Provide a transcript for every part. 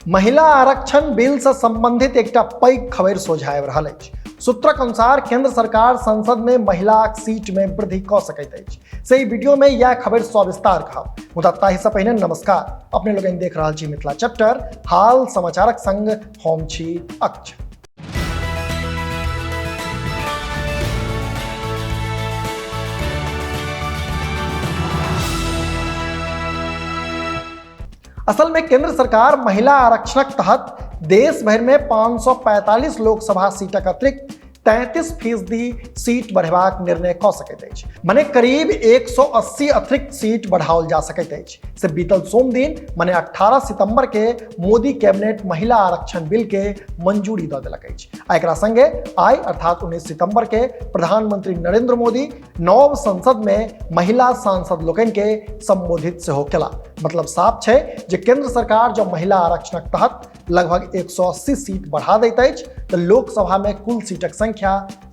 महिला आरक्षण बिल से संबंधित एकटा पैघ खबरि सोझा आबि रहल अछि। सूत्रक अनुसार केंद्र सरकार संसद में महिलाक सीट में वृद्धि कऽ सकैत अछि। से ई वीडियो में यह खबरि सविस्तार कहब, मुदा ताहि से पहिने नमस्कार। अपने लोकनि देख रहल छी मिथिला चैप्टर हाल समाचारक संग हम छी अक्ष। असल में केंद्र सरकार महिला आरक्षणक तहत देश भर में 545 लोकसभा सीटक अतिरिक्त 33% सीट बढ़ेबाक निर्णय कऽ सकैत अछि, मने करीब 180 अतिरिक्त सीट बढ़ाओल जा सकैत अछि। से बीतल सोम दिन मने 18 सितंबर के मोदी कैबिनेट महिला आरक्षण बिल के मंजूरी दऽ देलक अछि। आ एकरा संगे आइ अर्थात 19 सितंबर के प्रधानमंत्री नरेंद्र मोदी नव संसद में महिला सांसद लोकनि के संबोधित सेहो केला। मतलब साफ छै जे केंद्र सरकार जब महिला आरक्षणक तहत लगभग 180 सीट बढ़ा दैत अछि तऽ लोकसभा में कुल सीटक संख्या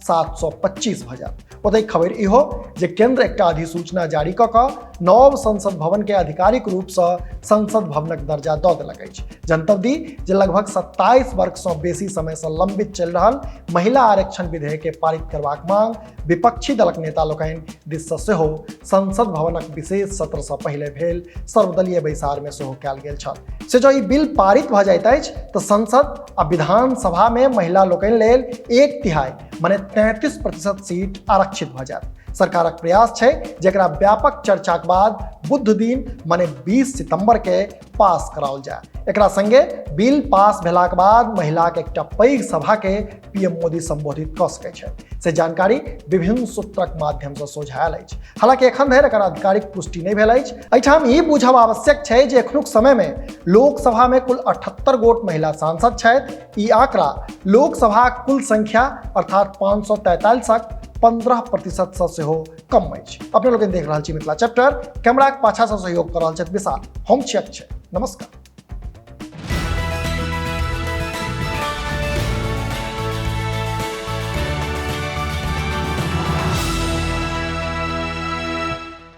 725 भऽ जायत। ओतहि खबरि इहो जे केंद्र एकटा अधिसूचना जारी कऽ कऽ नव संसद भवन के आधिकारिक रूपसँ संसद भवनक दर्जा दऽ देलक अछि। जनतब दी जे लगभग 27 वर्षसँ बेसी समयसँ लंबित चलि रहल महिला आरक्षण विधेयक के पारित करबाक मांग विपक्षी दलक नेता लोकनि दिससँ सेहो संसद भवनक विशेष सत्रसँ पहिले भेल सर्वदलीय बैसारमे सेहो कयल गेल छल। से जँ ई बिल पारित भऽ जाइत अछि तऽ संसद आ विधानसभामे महिला लोकनि लेल 1/3 मने 33% सीट आरक्षित भऽ जायत। सरकारक प्रयास छै जेकरा व्यापक चर्चाक बाद बुध दिन मने 20 सितंबर के पास कराओल जाय। एकरा संगे बिल पास भेलाक बाद महिलाक एकटा पैघ सभा के पीएम मोदी संबोधित कऽ सकैत छथि, से जानकारी विभिन्न सूत्रक माध्यम से सोझा आयल अछि। हालांकि एखन धरि एकर आधिकारिक पुष्टि नहि भेल अछि। एहिठाम ई बुझब आवश्यक छै जे एखनुक समय में लोकसभा में कुल 78 गोट महिला सांसद छथि। ई आंकड़ा लोकसभाक कुल संख्या अर्थात 543 15% से सेहो कम अछि। अपने लोकनि देख रहल छी मिथिला चैप्टर, कैमराक पाछा से सहयोग कऽ रहल छथि विशाल, हम छी अक्षय, नमस्कार।